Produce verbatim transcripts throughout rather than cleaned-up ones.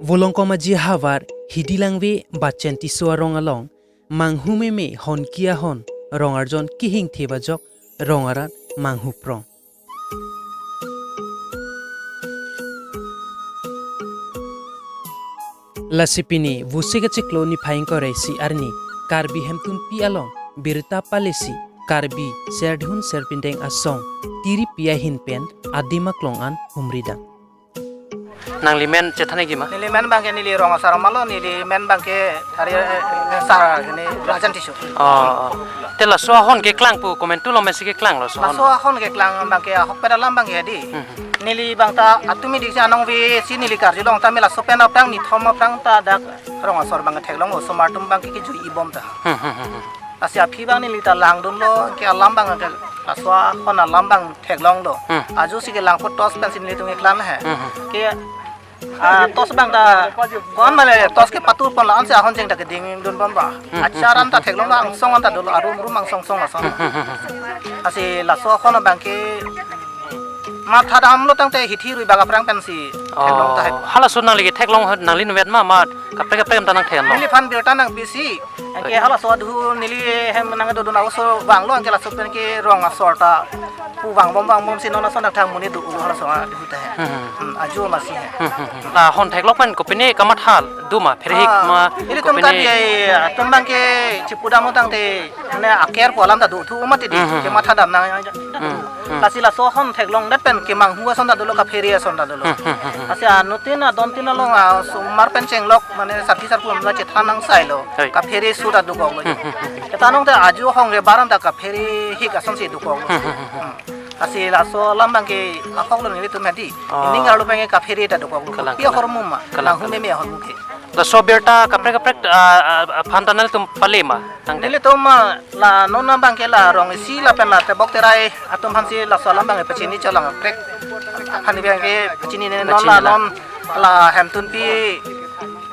Volongkom Aji ahavar Hidi Langve Bachen Tisso arong along, manghu meme honki ahon rong arjon kehingthe bajok rong arat manghu prong. Lasi pini Vosik achiklo niphai ingkoi ra isi arni Karbi Hemtunpi along birta palesi Karbi Serdihun Serpindeng asong tiripi ahin pen adim aklong an humridam. Nangli men chethan ikji ma? Neli men abangke neli rong asar malo, neli men abangke thari, eh, sar ini Rajan Tisso. Oh, oh. Te laso ahon keklang pu komantu lo mensi keklang laso ahon? Laso ahon keklang abangke ahok pen alam abangke di. Hmm. Neli abang ta atum idik si anong ve si neli karjulong ta me laso pen aphrang nithom aphrang ta dak rong asor abang theklong osomar atum abangke kejui ibom ta. Hmm, hmm, hmm, hmm. Lasi aphi abang neli ta langdunlo, ke alam abangke laso ahon alam abang theklonglo. Hmm. Ajo si kelang apot tos pensi nelitum keklang he. Hmm, hmm. Ke, ah, tos abang ta kon male tos ke patur pon la-an si ahon cheng ta keding dun pon ba. Hmm, hmm. Achar an ta theklonglo, angsong an ta dolo, arum rum angsong song lason. Hmm, hmm, hmm, hmm. Lasi laso ahon abangke mathadamlo tangte hithi rui bak aphrang pensi theklong ta hai. Oh, halaso nangli ketheklong nangli nuvet ma, ma kaprek kaprek ta nangthenlo? Neliphan birta nangpisi. Anke halaso adhu neli hem nangdodun aso vanglo, anke laso pen ke rong asor ta pu vangbom vangbom si non ason thang monit do halaso adhu ta he. Hmm. Hmm, ajo masi he. Hmm, hmm, hmm. La ahon theklok pen kopine kamatha do ma, pherhik ma, nelitum kopine? Karbi atum abangke chipudam tangte ne aker pu alam ta do thu mati di, hmm, hmm, ke mathadam nang. Hmm, hmm. Lasi laso ahon theklongdet pen kemanghu ason ta dolo, kaphere ason ta dolo. Hmm, hmm, hmm, hmm. Lasi anuttin adontin along asomar pen chenglok mane sarpi sarpo amla chethan nangsailo. Hai. Kaphere su ta dokoklo. Hmm, hmm, hmm, hmm. Ketanong ta ajo ahong ke baran ta kapherehik ason si dokoklo. Hmm, hmm, hmm, hmm. Hmm. Lasi laso alam abangke ahoklo nelitum hadi. Ah. Ining arlo abangke kaphere ta dokoklo. Kalang, pi kalang. Ahormu ma. Kalang, manghu, kalang. Meme ahormu ke. Laso birta kaprek kaprek, ah, ah, aphan ta nangtum pale ma? Tangte. Nelitum, ah, la non abangke la rong isi lapen la tebok terai atum aphansi laso alam abangke pachini cholang kaprek. Aphan abangke pachini ne non, pachini la la. Non la Hemtunpi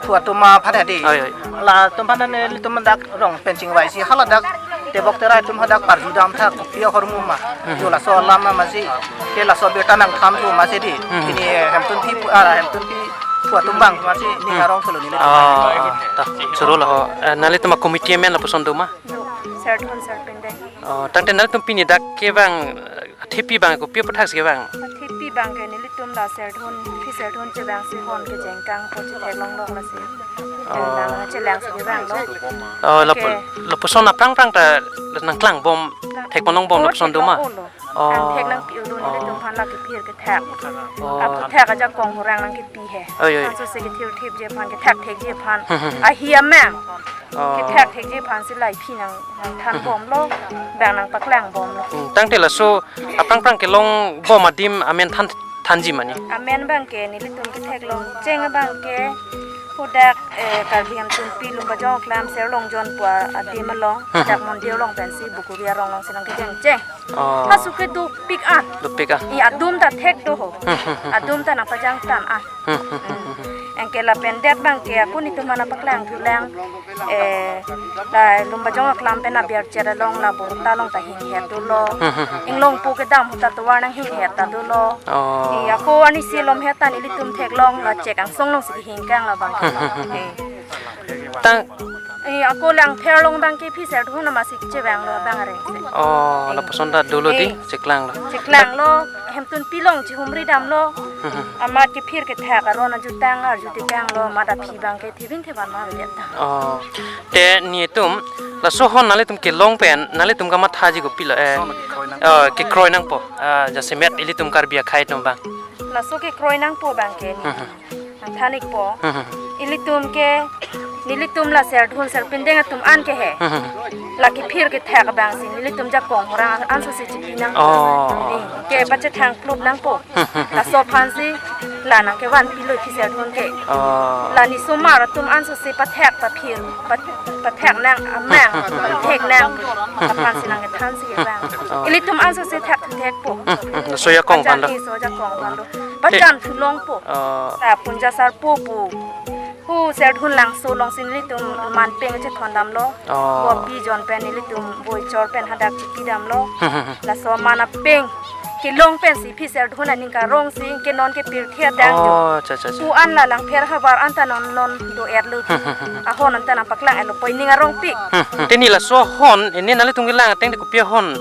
pu atum aphan hadi. Oi, oi. Latum aphan nelitum dak rong pen chingvaisi haladak tebok terai atum hadak parjudam tha kopi ahormu ma. Hmm. Jo laso alam ma masi. Ke laso birta nangthan thu masi di. Hmm. Pini Hemtunpi pu, ah, Hemtunpi pu atum abang masi ning, hmm, arong thulo neli. Ah, ah, ta, choro lo. Eh, nanglitum a-committee amen lapuson do ma? Serdihun Serpindeng. Oh, tangte nanglitum pini dak kevang, eh, athepi abang kopi aphuthak si kevang? Athepi abangke nelitum la Serdihun, phi Serdihun chevangsi hon kejengkang pu chetheklonglok lasi. Oh. Nang chelangsi kevanglo. Oh, lapu-, oke. Lapuson aphrang aphrang ta nangklangbom, nang thekponongbom lapuson do ma? Theklong-olo. Oh. Ang thek nangpi-olo, oh, nelitum aphan la kephir kethak. Oh. Aphuthak ajakong horang nangkepi he. Oi, oi. Anso si kethirthipji aphan, kethakthekji aphan. Hmm, hmm, hmm. Ahi amang. Oh. Kethakthekji aphansi la iphi nang, nangthanbomlo, bang nangpaklangbomlo. Hmm, tangte laso aphrang aphrang kelongbom adim amen than, thanji ma ne? Amen abangke nelitum ketheklong cheng abangke hadak, eh, Karbi Hemtunpi Lumbajong Aklam Serlongjon pu adim along, hmm, hadak, hmm, mondir along pensi Bukuri arong alongsi nangkejeng cheng. Oh. Halaso ke dopik an. Dopik an. I adum ta thek do ho. Hmm, hmm, hmm, hmm. Adum ta nangpajangtan an. Hmm, hmm, hmm, hmm, hmm. Hmm. Anke lapen det abangke ako nelitum aphan paklang thulang. Eh, la Lumbajong Aklam pen abiar chet along la borta along ta hinghet dolo. Hmm, hmm, hmm, hmm. Inglongpo kedam ahut ta tovar nanghinghet ta dolo. Oh. I ako arnisi lomhet ta nelitum theklong la chek angsong alongsi kehingkang labang. Hmm, hmm, hmm, hmm. Eh. Tang- Eh, ako Langpher along abangke phi Serdihun amatsi chevanglo abang areng se. Oh, eh, lapuson ta dolo di, eh, cheklanglo. Cheklanglo, Hemtunpi along chehumridamlo. Hmm, hmm. Amat kephir kethak aron ajutang arjutitanglo, amat aphi abangke thivin thevan ma avedet ta. Oh. Te netum, laso ahon nanglitum kelong pen, nanglitum kamathaji kopilo, eh, eh, kekroi nangpo, ah, jasemet ilitum Karbi akhei atum abang. Laso kekroi nangpo abangke ne. Hmm, hmm. Nangthan-ikpo. Hmm, hmm. Ilitum ke, nelitum la Serdihun Serpindeng atum an ke he. Hmm, hmm. La kephir kethak abangsi nelitum jakong horang anso si chipi nang. Oh. Eh, ke pachethang plup nangpo. Hmm, hmm, hmm. Laso aphansi la nangkevanpilo phi Serdihun ke. Oh. La ne osomar atum anso si pathak paphir, pat-, pathak nang amang, pathak nang. Aphansi nangkethansi abang. Oh. Ilitum anso si thakthekpo. Hmm, hmm. Laso ajakong aphan lo. Pachan, eh, laso ajakong aphan lo. Pachan thulongpo. Oh. Ta punja sarpo pu. Hu Serdihun Langso alongsi nelitum manpeng chethondamlo. Oh. Bopi jon pen nelitum boichor pen hadak chipidamlo. Hmm, hmm, hmm. Laso man apeng Kelong pensi phi Serdhun aning karong si ke non ke pirthe adang jo. Oh, cha cha cha. Pu an la Langpher havar anta non non do-etlo. Ahon anta nangpaklang-etlo poi ning arong pi. Hmm, hmm. Te ne laso ahon, eh, ne nanglitum kelang ateng de kopi ahon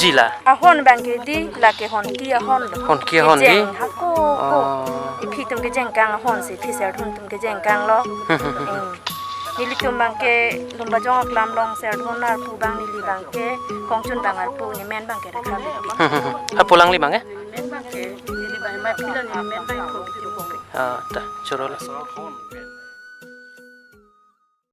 ji la? Ahon abang ke di, lake Honki ahon lo. Honki ahon di? Kejeng hako ko. Oh. Iphi atum kejengkang ahon si phi Serdhun atum kejengkang lo. Hmm, hmm, hmm. Hmm. Nelitum abang ke Lumbajong Aklam along Serdhun arpu abang neli abang ke Kongchunbang arpu, ne men abang ke Rekha Beypi. Hapu alangli abang ke? Men abang ke neli abang mai pilo ne men abang ko Beypi. Ah, ta, choro lo.